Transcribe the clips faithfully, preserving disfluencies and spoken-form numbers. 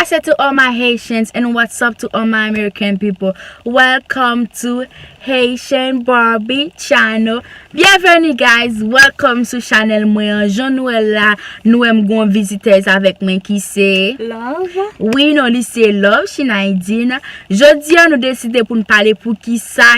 What's up to all my Haitians and what's up to all my American people? Welcome to Haitian Barbie Channel. Bienvenue guys, welcome sou chanèl mwen an. Jan nou wè la, nou wè m gon vizitèz avèk mwen ki se Love. Wi, non li se Love Shinaidine. Jodi a nou deside pou n pale pou ki sa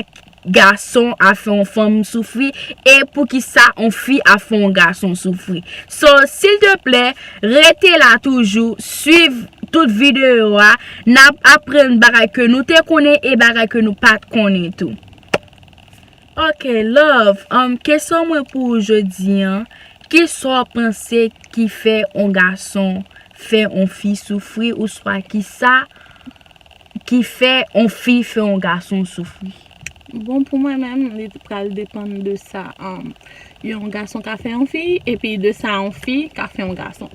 gason ap fè yon fanm soufri e pou ki sa yon fi ap fè yon gason soufri. So, silteplè, rete la toujou, swiv tout videyo a, n ap aprann bagay ke nou te konnen e bagay ke nou pa t konnen tou. Ok, Love, um, kesyon mwen pou ou jodi an, ki sa w panse ki fè yon gason fè yon fi soufri, oswa ki sa ki fè yon fi fè yon gason soufri? Bon, pou mwen menm, li pral depann de sa, um, yon gason ka fè yon fi, epi de sa yon fi ka fè yon gason.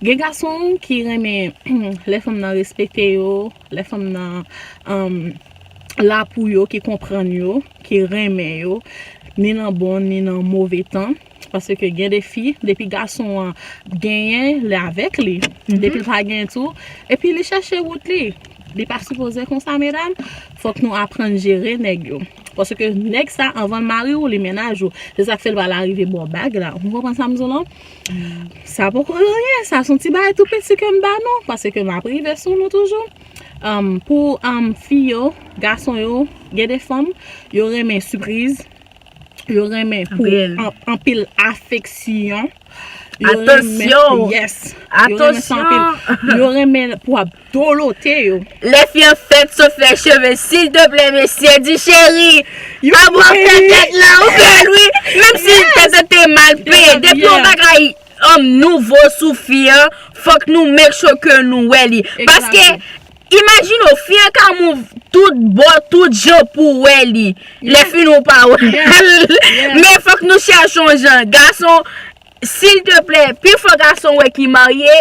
Gen gason ki renmen lè fanm nan respekte yo, lè fanm nan, um, la pou yo, ki konprann yo, ki renmen yo, ni nan bon, ni nan move tan. Paske gen de fi, depi gason an genyen, li avèk li. Depi l pa genyen tou, epi li chèche wout li. Li pa sipoze konsa, medam. Fòk nou aprann jere nèg yo. Paske nèg sa, anvan l mari w, li mennaj ou. Se sa k fè l pral arive ba w bag la. Ou konprann sa m di w lan? Sa poko anyen, sa se yon ti bagay tou piti ke m ba nou, paske m ap rive sou nou toujou. Um, pou, um, fi yo, gason yo, gen de fanm, yo renmen sipriz, yo renmen pou anpil afeksyon. Yo renmen, yes. Yo renmen sa anpil. Yo renmen pou ap dolote yo. Lè fi an fèt, sot fè cheve, silteplè, mesye, di cheri, pa bò fè tèt la, ou bèl, wi. Menm si tèt la te mal peye, depi yon bagay, um, nouvo sou fi an, fòk nou make sure ke nou wè li. Paske, imajine w, fi an ka move tout bò, tout jan pou wè li. Lè fini ou pa wè l. Men fòk nou chèche yon jan. Gason, silteplè, pifò gason wè ki marye,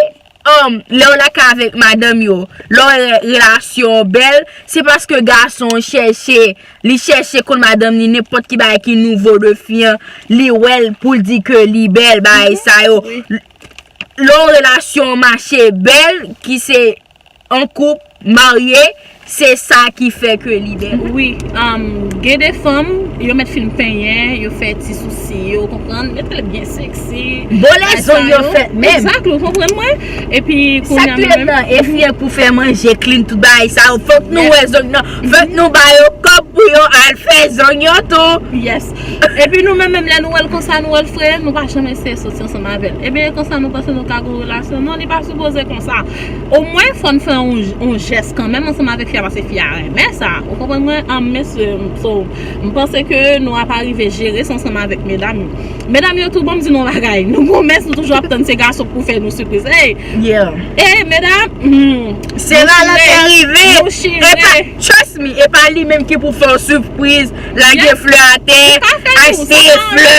um, lè w lakay avèk madanm yo, lè w wè relasyon an bèl, se paske gason an chèche, li chèche konn madanm li, nenpòt ki bagay ki nouvo de fi an, li wè l pou l di ke li bèl, bagay sa yo. Lè yon relasyon an mache bèl, ki se an koup, marye, se sa ki fè ke li bèl. Wi, um, gen de fanm, yo mèt fin penyen, yo fè ti sousi yo, konprann, mete l byen seksi. Bon, lè zong yo fèt menm. Exactly, ou konprann mwen? Epi, kounye a menm, sa k lè nan, e fi an pou fè manje, clean, tout bagay sa yo. Fòk nou wè zong nan, fòk nou ba yo kòb pou yo al fè zong yo tou. Yes. Epi nou menm, menm lè nou wè l konsa, nou wè l fre, nou pa janm eseye soti ansanm avè l. Ebyen, e konsa nou panse nou ka gen yon relasyon? Non, li pa sipoze konsa. Omwen, fò n fè yon, yon jès kanmenm ansanm avèk fi a, paske fi a renmen sa. Ou konprann mwen? An, mesye, so, m panse ke nou ap arive jere sa ansanm avèk medam yo. Medam yo tou, ban m di nou yon bagay. Nou pwomès, nou toujou ap tann se gason pou fè nou sipriz. Ey! Ey, medam! Se la lantè rive! E pa, trust me, e pa li menm ki pou fè w sipriz, lage flè atè, achte flè,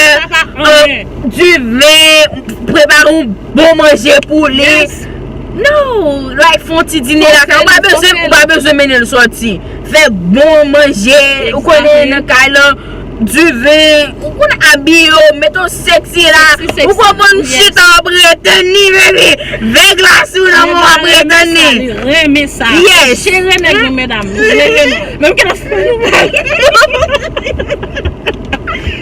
diven, prepare yon bon manje pou li. No, like, fè yon ti dine lakay, ou pa bezwen, ou pa bezwen mennen l sòti. Fè bon manje, ou konnen nan kay lan, diven, ou konn abiye w, mete w seksi la, ou konprann, chita w ap retenn li, baby. Vè glas ou nan men w ap retenn li. Li renmen sa. Yes. Jere nèg nou, medam. Jere nou. Menm ke n ap fè nou mal.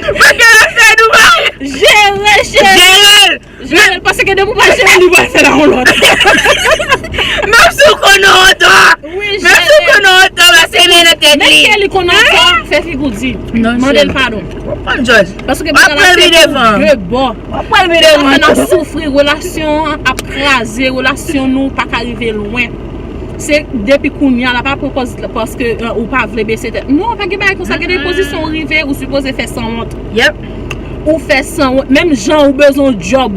Menm ke n ap fè nou mal. Jere, jere. Jere l. Jere l, paske depi w pa jere l, li pral fè l a yon lòt. Menm si w konnen w antò. Menm si w konnen w antò, pase men nan tèt li. Menm ke li konnen w antò, fè figi w di. Mande l padon. W ap pran l jòj. Paske bagay la se pou de bò. W ap pran l pi devan. Pandan n ap soufri, relasyon an ap kraze, relasyon nou pa ka rive lwen. Se depi kounye a la, pa pran pòz paske, euh, ou pa vle bese tèt. Non, pa gen bagay konsa, gen de pozisyon ou rive, ou sipoze fè sanwont. Ou fè sanwont, menm jan ou bezwen yon djòb,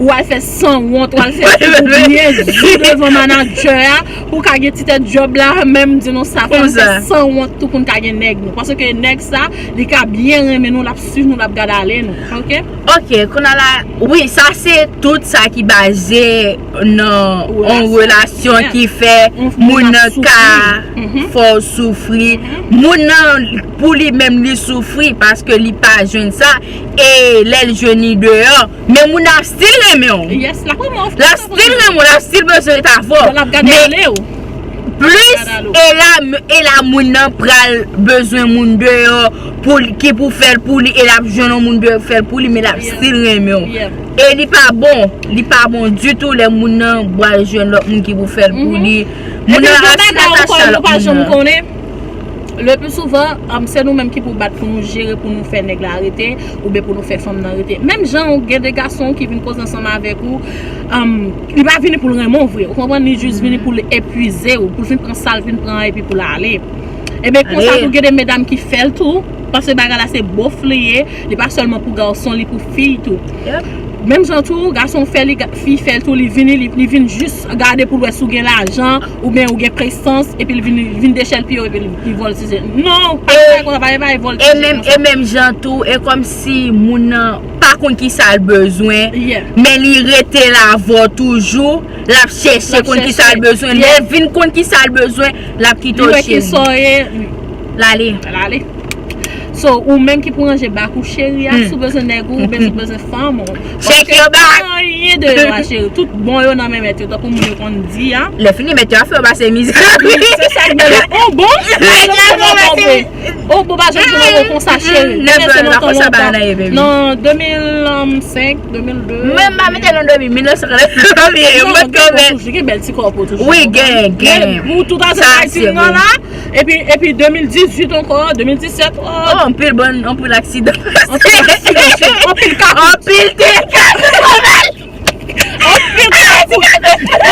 ou al fè sanwont, ou al fè figi w byen di devan manadjè a, pou w ka gen ti tèt djòb la, menm di nou sa, fò nou fè sanwont tou pou n ka gen nèg nou. Paske nèg sa, li ka byen renmen nou, l ap swiv nou, l ap gade ale nou. Ok? Ok, kounye a la, wi, sa se tout sa ki baze nan yon relasyon ki fè moun nan ka fè w soufri. Moun nan, pou li menm, li soufri paske li pa jwenn sa. e lè l jwenn li deyò, men moun nan ap still renmen w. Yes, l ap renmen w. L ap still renmen w, l ap still bezwen ret avè w. L ap gade ale w. Plis, e la, e la moun nan pral bezwen moun deyò pou li, ki pou fè l pou li, e l ap jwenn yon moun deyò ki fè l pou li, men l ap still renmen w. E li pa bon, li pa bon ditou lè moun nan pral jwenn lòt moun ki pou fè l pou li. Moun nan ap atache a lòt moun nan. Le pli souvan, um, se nou menm ki pou bat pou nou jere, pou nou fè nèg la rete, oubyen pou nou fè fanm nan rete. Menm jan ou gen de gason ki vin koze ansanm avèk ou, um, li pa vini pou l renmen w vre. Ou konprann? Li jis vini pou l epuize w, pou l vin pran sa l vin pran epi pou l ale. Ebyen, konsa tou gen de medam ki fè l tou, paske bagay la se bof li ye, li pa sèlman pou gason, li pou fi tou. Menm jan tou, gason fè li, ga- fi fè l tou, li vini, li, li vin jis gade pou l wè si w gen lajan, oubyen ou gen prestans, epi l vin, vin dechèpiye w, epi li, li vòltize. Non, pa travay konsa, pa travay vòltize konsa. E menm, e menm jan tou, e kòmsi moun nan pa konn kisa l bezwen, men li rete la avè w toujou, l ap chèche konn kisa l bezwen. Lè l vin konn kisa l bezwen, l ap kite w cheri. L ale. L ale. So, ou menm ki pou ranje bak ou cheri a, si w bezwen nèg ou, oubyen si w bezwen fanm ou. Chèk yo bak. Anyen de yo a cheri. Tout bon yo nan men mèt yo, tankou moun yo konn di a. Lè fini mèt yo a fè yo pase mizè. Se sa k bèl. Oh bon? Oh bon, pa janm jwenn yon konsa cheri. Never, pa konsa bagay nan ye, baby. Nan de mil senk, de mil de. Mwen pa mete nan de mil, mil nèf san. Non, gen bèl ti kòpo toujou. Wi, gen, gen. Ou tout a sa nan la. Epi, epi de mil dizuit ankò, de mil disèt, oh. Oh, anpil bon, anpil aksidan. Anpil aksidan, anpil kakot. Anpil te kakot. Anpil kakot.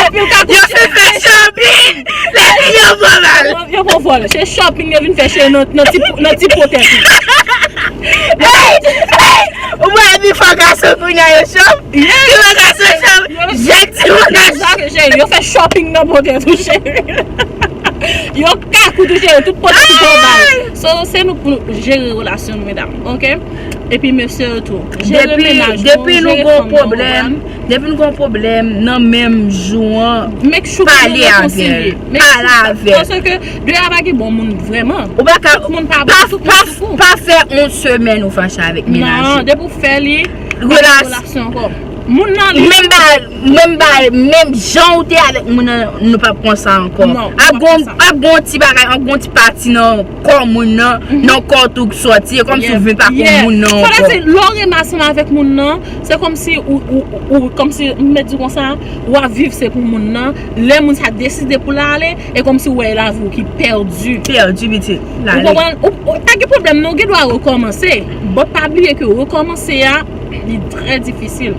Anpil kakot. Yo fin fè shopping. Lè yo pran vòl. Yo pran vòl. Se shopping yo vin fè cheri nan, nan ti, nan ti potèt. Ou wè, bifò gason kounye a yo chòp. Bifò gason chòp. Jèk ti moun nan. Yo fè shopping nan potèt ou cheri. Yo kakou tou cheri, tout pote ki pou bay. So, se nou pou nou jere relasyon nou, medam, oke? Epi mesye yo tou. Jere mennaj nou, jere fanm nou, ou konprann? Depi nou gon pwoblèm, nan menm jou an, pale avè l. Pale avè l. Paske deyò a pa gen bon moun vrèman. Ou pa ka, pa, pa, pa fè yon semèn ou fache avèk mennaj ou. Non, depi w fè li, pa gen relasyon ankò. Moun nan li. Menm bagay, menm bagay, menm jan ou te avèk moun nan, nou p ap konsa ankò. Non, nou p ap konsa. Ap gon, ap gon ti bagay, ap gon ti pati nan kò moun nan, nan kò w tou k sòti, e kòmsi w vin pa konn moun nan ankò. Fò se lè w renmen ansanm avèk moun nan, se kòmsi ou, ou, ou, kòmsi, m mèt di konsa, w ap viv se pou moun nan. Lè moun sa deside pou l ale, e kòmsi w wè lavi w ki pèdi. Pèdi, pitit. Ou konprann? Ou, ou pa gen pwoblèm non, ou gen dwa rekòmanse. But pa bliye ke rekòmanse a, li trè difisil.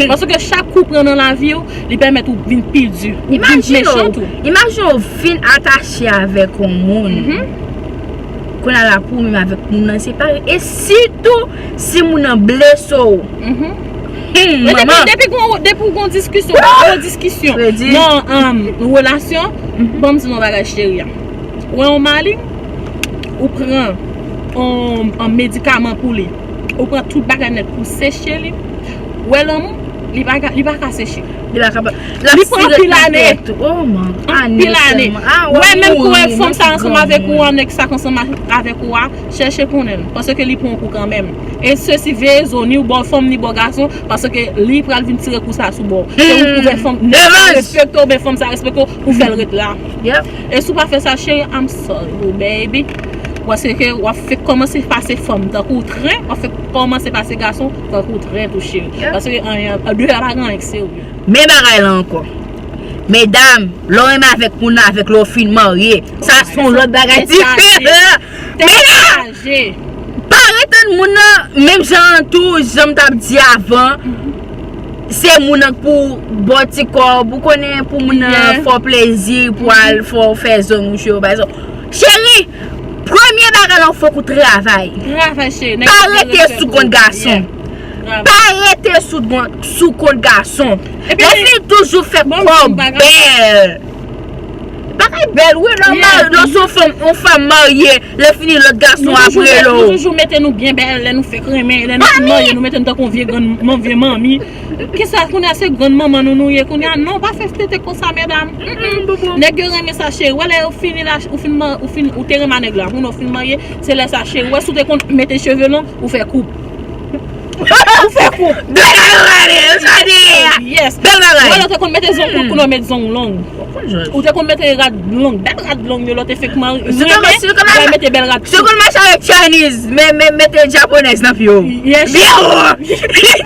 Paske chak kou w pran nan lavi w, li pèmèt ou vin pi di, ou vin mechan tou. Imajine w fin atache avèk yon moun. Kounye a la pou ou menm avèk moun nan separe. E sitou si moun nan blese w. Hmm, manman. Depi, depi gon, depi w gon diskisyon, gwo diskisyon nan, um, relasyon, ban m di nou yon bagay cheri a. Ou wè yon mali, ou pran yon, yon medikaman pou li. Ou pran tout bagay nèt pou seche li. Ou wè lanmou, li pa ka, li pa ka seche. Li pa ka, li pran anpil ane. Anpil ane. Ou wè menm kou wè fanm sa ansanm avèk ou a, nèg sa k ansanm avèk ou a, chèche konnen l. Paske li pran yon kou kanmenm. E sesi veye zo, ni w bò fanm, ni bò gason, paske li pral vin tire kou sa sou bò w. Se ou k ouvè fanm, nèg sa respekte w, oubyen fanm sa respekte w, ou fè l ret la. E si w pa fè sa, cheri, I'm sorry, baby. Paske w ap fèk kòmanse pase fanm tankou tren, w ap fèk kòmanse pase gason tankou tren tou, cheri. Paske anyen, deyò a pa gen anyen k serye. Men bagay la ankò. Medam, lè w renmen avèk moun nan, avèk lè w fin marye, sa se yon lòt bagay diferan. Medam, pa ret tann moun nan, menm jan an tou, jan m t ap di avan, se moun nan k pou ba w ti kòb, ou konnen, pou moun nan fè w plezi, pou al fè w fè zong ou cheve w, pa egzanp. Cheri, premye bagay la, fòk ou travay. Travay, cheri. Pa rete sou kont gason. Pa rete sou kont, sou kont gason. Lè fini toujou fè kòb bèl. Bagay bèl, wi, lè w marye, lè w se yon fanm, yon fanm marye, lè fini lòt gason ap rele w. Nou toujou mete nou byen bèl, lè nou fèk renmen, lè nou fin marye, nou mete nou tankou yon vye grann, vye manmi. Kisa, kounye a se grann manman nou nou ye, kounye a non, pa fè tete konsa, medam. Nèg yo renmen sa, cheri. Wè lè yo fini la, ou fin, ou fin, ou te renmen nèg la, kounye a ou fin marye, se lè sa, cheri. Wè si w te konn mete cheve long, ou fè koup. Ou fè koup. Bèl bagay, ou sa di. Yes. Bèl bagay. Ou te konn mete zong kout, kounye a w met zong long. Ou te konn mete rad long, bèl rad long yo lè w te fenk marye. Si w konn, si w konn Ou mete bèl rad. Si w konn mache avèk Chinese, men men mete Japonèz nan pye w. Yes. Byen wo.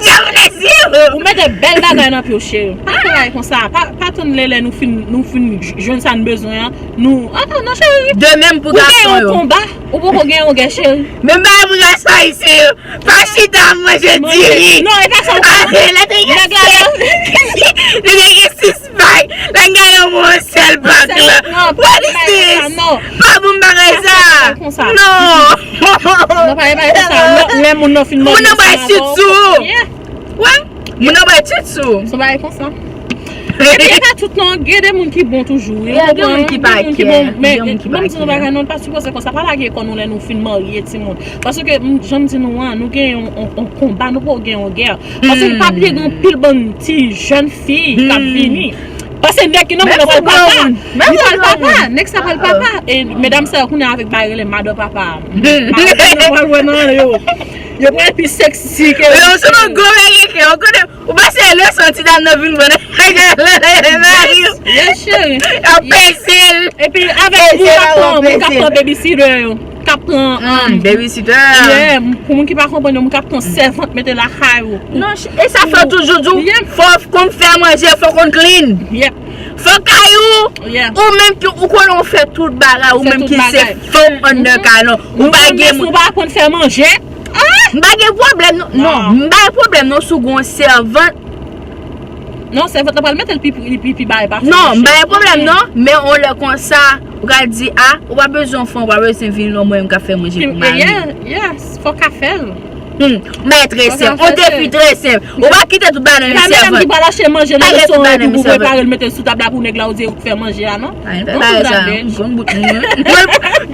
Japonèz byen wo. Ou mete bèl bagay nan pye w, cheri. Pa fè bagay konsa. Pa, pa tann lè, lè nou fin, nou fin jwenn sa n bezwen an. Nou, ah, non, cheri. De menm pou Ou gen gason yon yo. Konba, ou poko gen yon gè, cheri. Menm bagay pou gason ayisyen yo. Pa chita manje diri. Non, e pa sa. Ah, lè te gen Nèg la, Li te gen sis bag. Lè n gen yon mwen sèl bag la. Non, What is this? Non. Pa bon bagay sa. Konsa. Non. Non, pa e bagay konsa. Lè moun nan fin Moun nan bay tit sou. Yeah. Wè. Moun nan bay tit sou. Se bagay konsa. E pa tout non, gen de moun ki bon toujou. Wi, Yeah, gen moun ki pa gen moun ki care. Bon, men Gen moun ki pa ban m di nou care. Bagay, non, pa sipoze konsa. Pa lage kò nou lè nou fin marye, timoun. Paske, m, jan m di nou an, nou gen yon, yon, yon konba, nou pa gen yon gè. Paske pa bliye gen yon pil bann ti jèn fi k ap vini. Paske nèg ki nan moun nan pral papa. Li pral papa. Nèg sa pral papa. E medam sa yo kounye a avèk bagay rele madan papa. Madan pral wè nan yo. Yo pral pi sexy ke Yo, se yon gwo bagay ke ou konnen. Ou pa se leson ti dam nan vin ban mari w. Yes, cheri. Ap peze l. Epi avèk moun k ap pran, moun k ap pran babysitter yo. K ap pran Mm, babysitter. Yeah, pou moun ki pa konprann yo, moun k ap pran sèvant mete lakay ou. Non, ch- e sa fè toujou di w, Yeah. fò w konn fè manje, fò w konn clean. Yep. Fò kay ou, Yeah. ou menm ki ou konnen w fè tout bagay, ou Fè menm tout ki se bagay. fanm anndan kay lan. Ou pa gen Ou pa konn fè manje. M pa gen pwoblèm non. Non, Non. m pa gen pwoblèm non si w gen yon sèvant. Non, sèvant la pral mete l pi, pi, pi, pi bagay pa. Non, m pa gen pwoblèm non. Men yon lè konsa, ou ka di, ah, ou pa bezwen yon fanm, ou pa bezwen vin non mwen m ka fè manje pou mari. Yeah, yes, fò ka fè l. Hmm, m bay trè senp. On defi trè senp. Ou pa kite tout bagay nan men sèvant. Ki pral achte manje nan Kite tout restoran bagay nan epi men pou sèvant. Prepare l mete l sou tab la pou nèg la ou di ou k fè manje a non. Ay, fè bagay sa. M konn bout moun.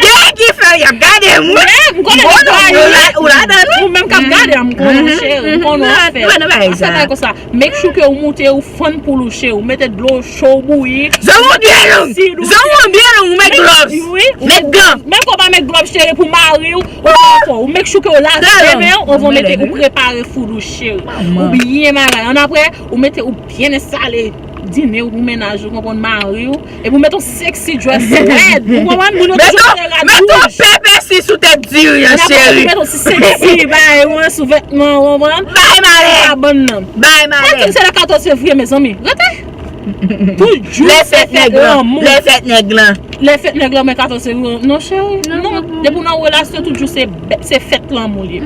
Gen ki fè y ap gade moun. M konnen Bon, bagay ou yo. la, ou la dan nou. Ou menm k ap gade a, m konnen w cheri, m konnen w ap fè. Ou konn bagay Ap fè sa. Bagay konsa. Make sure ke ou moute ou fann poul ou cheri, ou mete dlo cho ou bouyi. Zanmi w byen long. Zanmi w byen long, ou met gloves. Wi. Met gan. Menm ke w pa met gloves cheri pou mari w, ou pa fò. Ou make sure ke ou lave men w, ou mete ou prepare food ou cheri. Ou byen bagay. An apre, ou mete ou byen enstale. Dine ou pou mennaj ou, konprann mari w. Epi ou mete yon sexy dress red. Ou konprann moun yo toujou mete rad wouj. Pèpè si sou tèt diri an Ou cheri. Mete yon ti sexy bagay ou an sou vètman ou konprann. Bay malè. Kabann nan. Bay malè. Mwen se le katòz fevriye mezanmi. Rete. Toujou Lè fèt nèg lan. Lè fèt nèg lan. Lè fèt nèg lan men katòz fevriye. Non cheri. Non. Depi w nan relasyon toujou se se fèt lanmou li.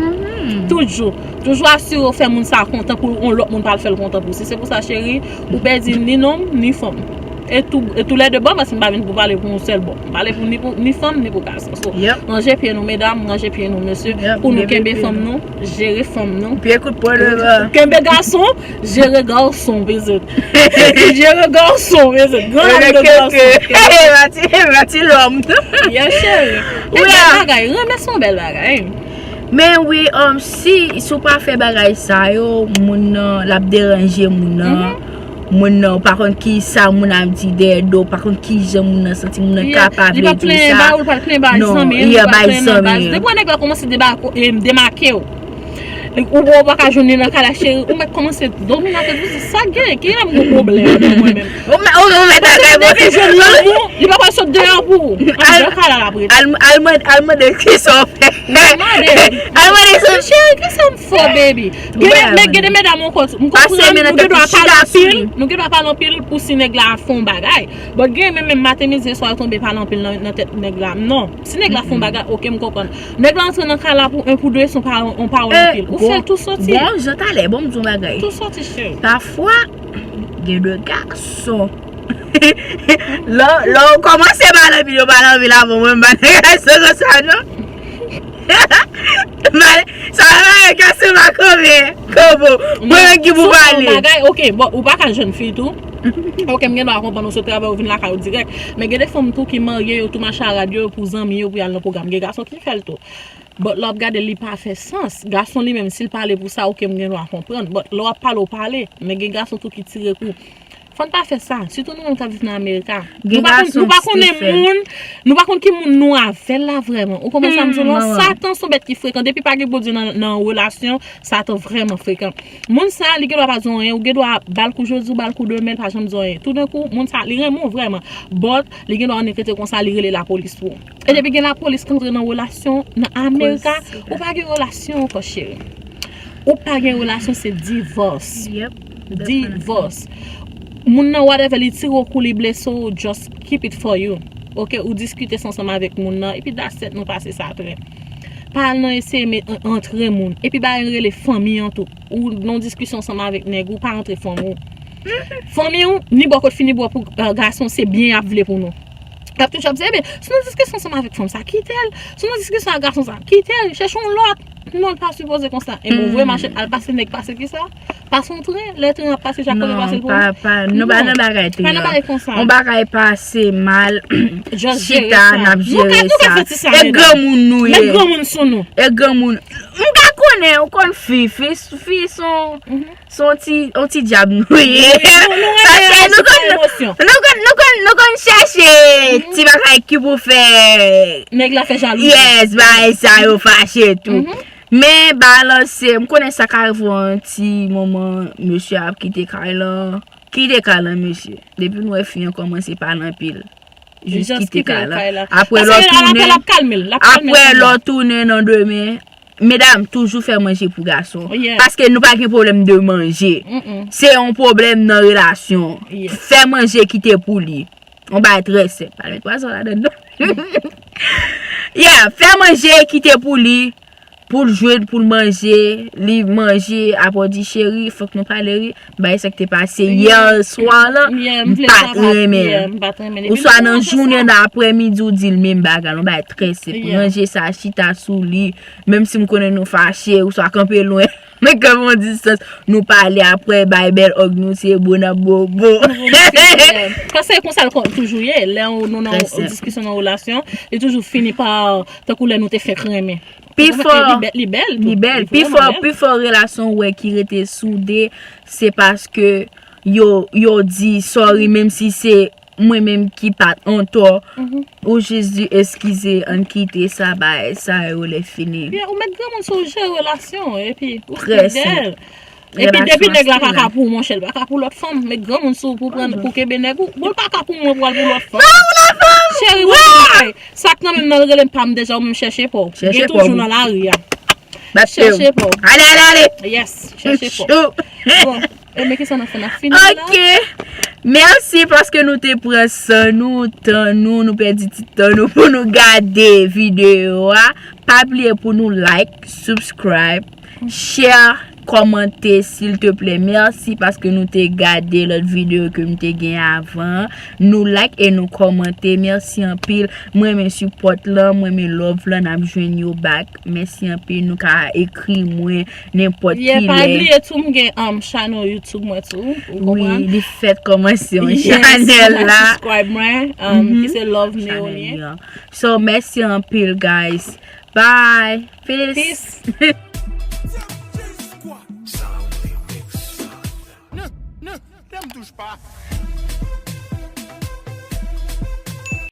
Toujou. Toujou asire w fè moun sa kontan pou yon lòt moun pa al fè l kontan pou ou. Si se pou sa cheri, ou pèdi ni nonm ni fanm. E tou, e tou lè de bò, paske m pa vin pou pale pou yon sèl bò. M pale pou ni pou ni fanm ni pou gason. So, ranje pye nou medam, ranje pye nou mesye, pou nou kenbe fanm nou, jere fanm nou. Pye kout pwen devan. Kenbe gason, jere gason, bezet. Jere gason, bezet. Gran lòm de gason. Mati, mati lòm. Yes cheri. Wi, bagay, renmen se yon bèl bagay. Men wi, um, si, si w pa fè bagay sa yo, moun nan, l ap deranje moun nan. Moun nan, ou pa konn ki sa moun ap di dèyè do, ou pa konn ki jan moun nan santi, moun nan ka pa vle di w sa. Non, li ap bay zanmi. Depi nèg la kòmanse demake w. Ou pa ka jwenn li nan kay la, cheri, ou mèt kòmanse domine tèt ou, se sa k gen, ki lè m gen pwoblèm mwen menm. Ou mèt, ou mèt al kay. Depi jwenn lanmou, li pa pral sot deyò pou ou. Andan kay la l ap rete. Al, al mande, al mande ki sa w fè. Al mande. Al mande sa. Cheri, ki sa m fè, baby? Gen, men gen de medam ankò, m konprann, nou gen dwa pale anpil, nou gen dwa pale anpil pou si nèg la fè yon bagay. But gen menm, menm maten, midi, swa, yo tonbe pale anpil nan, nan tèt nèg la. Non, si nèg la fè yon bagay, oke, m konprann. Nèg la antre nan kay la pou en, pou de, se yon pawòl, yon pawòl anpil. Ou fè l tou soti. Bon, jan talè, bon, m di yon bagay. Tou soti, cheri. Pafwa, gen de gason. Lè, lè w kòmanse pale anpil, yo pale anpil avan mwen, m pa nan gason konsa, non. Sa va, gason pa konbyen. Kobo. Mwen menm ki pou pale. Bagay, oke, bon, ou pa ka jèn fi tou. Oke, m gen dwa konprann ou sot travay, ou vin lakay ou dirèk. Men gen de fanm tou ki marye, yo tou mache a rad yo, yo pou zanmi yo, pou y al nan pwogram. Gen gason ki fè l tou. But lè w ap gade, li pa fè sans. Gason li menm, si l pale pou sa, oke, m gen dwa konprann. But lè w ap pale, w pale. Men gen gason tou ki tire kou. Fò n pa fè sa, sitou nou menm k ap viv nan Amerika. Nou pa konn, nou pa konnen moun, nou pa konn ki moun nou avè l la vrèman. Ou konprann sa m di w la? Satan se yon bèt ki frekan. Depi pa gen Bondye nan, nan relasyon, Satan vrèman frekan. Moun sa, li gen dwa pa di w anyen, ou gen dwa ba l kou jodi, ou ba l kou demen, li pa janm di w anyen. Toudenkou, moun sa, li renmen w vrèman. But, li gen dwa annik rete konsa, li rele lapolis pou ou. E depi gen lapolis k antre nan relasyon, nan Amerika, ou pa gen relasyon ankò, cheri. Ou pa gen relasyon, se divòs. Divòs. Moun nan, whatever, li tire w kou, li blese w, just keep it for you. Ok, ou diskite sa ansanm avèk moun nan, epi that's it, nou pase sa trè. Pa al nan eseye met, an- antre moun. Epi bagay rele fanmi an tou. Ou nan diskisyon ansanm avèk nèg ou, pa antre fanmi w. Fanmi w, ni bò kot fi, ni bò pou, eh, gason, se byen y ap vle pou nou. Y ap toujou ap di, ebyen, si nou diskisyon ansanm avèk fanm sa, kite l. Si nou diskisyon ak gason sa, kite l, chèche yon lòt. Non, l pa sipoze konsa. E bon, vre mache, al pase nèg pase ki sa? Pase yon tren, lè tren ap pase, chak kote pase l pou nou. Pa, pa, nou pa nan bagay tren. Pa nan bagay konsa. Yon bagay pase mal, chita, n ap jere sa. E granmoun nou ye. Met granmoun sou nou. E granmoun. M pa konnen, ou konn fi, fi, fi son, son ti, on ti dyab nou ye. Paske nou konn, nou konn, nou konn, nou konn chèche ti bagay ki pou fè. Nèg la fè jalouzi. Yes, bagay sa yo fache tou. Men balanse, m konnen sa ka rive yon ti moman, mesye ap kite kay lan. Kite kay lan, mesye. Depi nou wè fi an kòmanse pale anpil, jis kite kay lan. Apre lè w tounen, apre lè w tounen nan demen, medam, toujou fè manje pou gason. Paske nou pa gen pwoblèm de manje. Se yon pwoblèm nan relasyon. Fè manje kite pou li. Yon bagay trè senp. Pa met pwason ladan l non. Yeah, fè manje kite pou li. Pou l jwenn, pou l manje, li manje, apre w di, cheri, fòk nou pale wi. Bagay sa k te pase yè swa lan, m pa t renmen l. Oswa nan jounen, nan aprèmidi, ou di l menm bagay, yon bagay trè senp. Ranje sa, chita sou li, menm si m konnen nou fache, oswa kanpe lwen. Men kanpe yon distans, nou pale apre, bay bèl òg nou, se bon ap bobo. Paske se konsa l toujou ye, lè nou nan yon diskisyon, nan yon relasyon, li toujou fini pa tankou lè nou te fenk renmen. Pifò, li bèl, li bèl. Pifò, pifò relasyon ou wè ki rete soude, se paske yo, yo di sorry, menm si se mwen menm ki pa t antò, ou jis di eskize, ann kite sa, bagay sa yo lè fini. Byen, ou met granmoun sou w, jere relasyon, epi ou fidèl. Epi depi nèg la pa ka pou ou, monchè, l pa ka pou lòt fanm. Met granmoun sou ou pou pran, pou kenbe nèg ou. Bon, l pa ka pou mwen, pou al pou lòt fanm. Cheri, wè, sa k nan men m nan, l rele m pa m deja, ou menm chèche pa w. Gen toujou nan lari a. Chèche pa w. Ale, ale, ale. Yes, chèche pa w. Bon, e men kisa n ap fè, n ap fini la? Ok. Mèsi paske nou te pran san nou, tan nou, nou pèdi ti tan nou pou nou gade videyo a. Pa bliye pou nou like, subscribe, share, kòmante, silteplè. Mèsi paske nou te gade lòt videyo ke m te gen avan. Nou like e nou kòmante. Mèsi anpil. M renmen sipòt lan, m renmen love lan, n ap jwenn yo back. Mèsi anpil. Nou ka ekri mwen nenpòt ki lè. Yeah, pa bliye tou, m gen, um, channel YouTube mwen tou. Ou konprann? Wi, li fèk kòmanse yon chanèl la. Subscribe mwen, um, ki se Love Neolien. So, mèsi anpil, guys. Bye. Peace.